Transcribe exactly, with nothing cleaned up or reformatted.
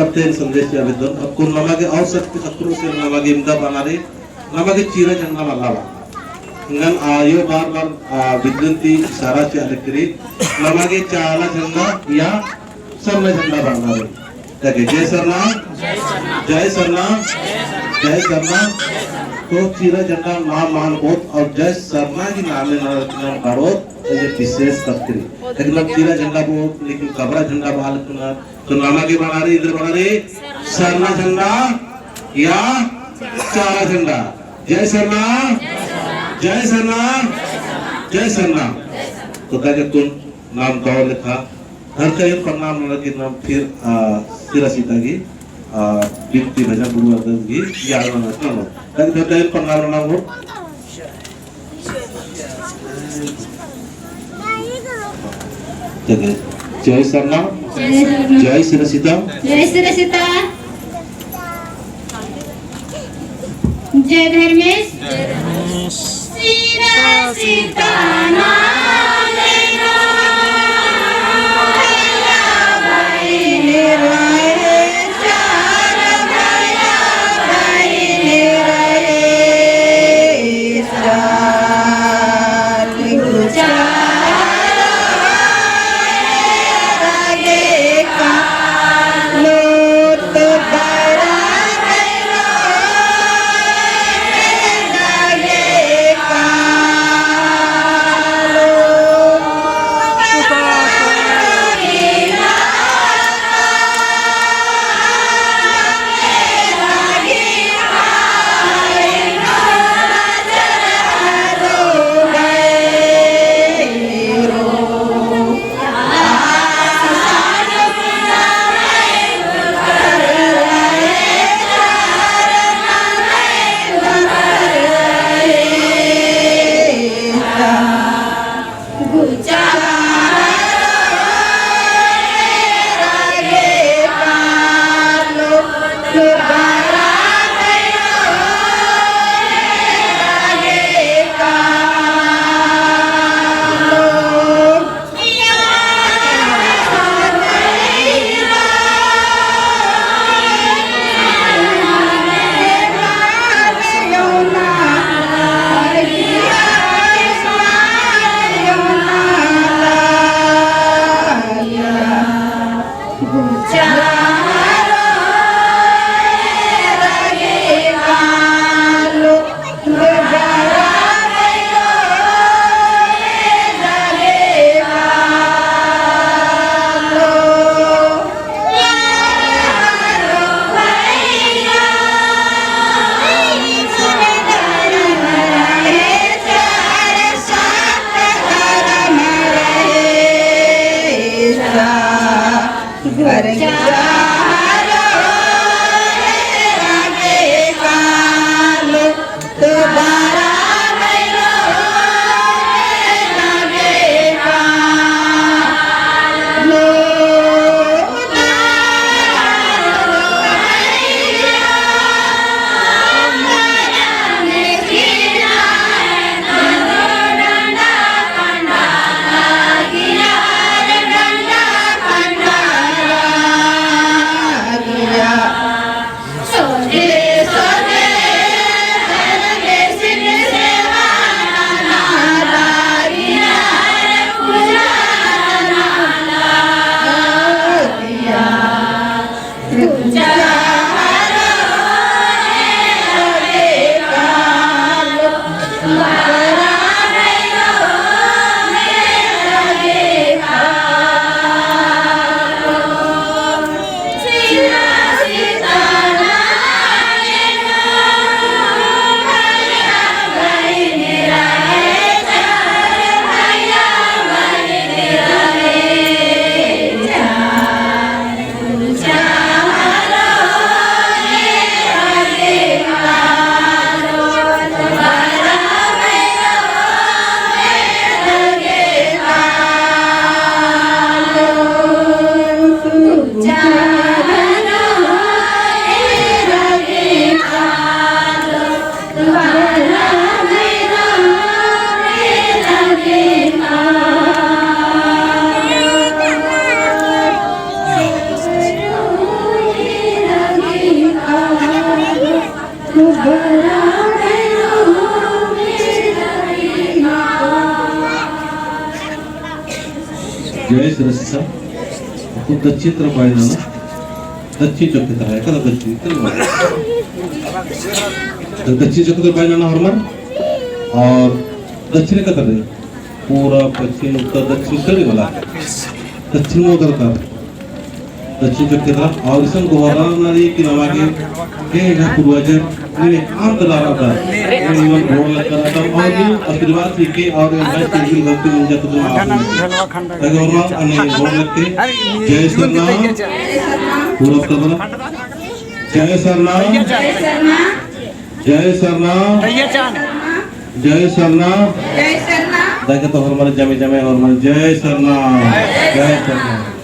तेन संदेश चिआ बेद्दन। अक्कुन नमा गे और शक्ति अक्कुन से नमा गे इमदा बअना रई, नमा गे चीरा झंडा मल्ला बा। एंगन आयो बार बार, आ, बिद्दन ती इशारा चिआ लेकरी, नमा गे चाला झंडा या सरना झंडा बअना रई। ताकि जय सरना, जय सरना, जय सरना। तो चीरा झंडा नाम मान बहुत और जय सरना की नामे ना रचना बढ़ोत, तो ये विशेष तस्करी। लेकिन अब चीरा झंडा बहुत, लेकिन कबरा झंडा बहाल करना, तो नमा गे बअना रई, इधर बअना रई, सरना झंडा या चाला झंडा। जय सरना, जय सरना, जय सरना। तो ताकि तुम नाम दव लेखा धरती अयो प्रणाम नना की नाम फिर, आ, सिरा सीता की, आ, बिनती भजन गुरु अर्दन की याद नना की नाम। ताकि धरती अयो प्रणाम नना हो। जय सरना। जय सरना। जय सिरा सीता। जय सिरा सीता। जय धर्मेस। जय धर्मेस। सिरा सीता नाम लेनो, भैया बहिन रहे, चार भैया बहिन रहे, साथ गुजारो। जय सरस्वती। तो दक्षिण तरफ बाई नना, दक्षिण चौक की तरफ है, कदा दक्षिण तरफ बाई। तो दक्षिण चौक की तरफ बाई नना होरमर, और दक्षिण का तरफ, पूरा पश्चिम, उत्तर, दक्षिण सभी वाला। दक्षिण में उधर का, दक्षिण चौक की तरफ, और इसन गोहरार नना रई कि नमा गे, ए, एंग्है पूर्वजर, नीन काम करा रअदर, नीन गोड़ लग्गा रअदर, और नीन आशीर्वाद चिके, और एंग्है भक्ति मंजा तो तुम आप। अगर और अन्ने गोड़ लग्गे, जय सरना, पूरा उत्तर वाला। जय सरना। जय सरना। जय सरना। जय सरना। जय सरना। दाई का तो होरमर जमे जमे होरमर जय सरना। जय सरना।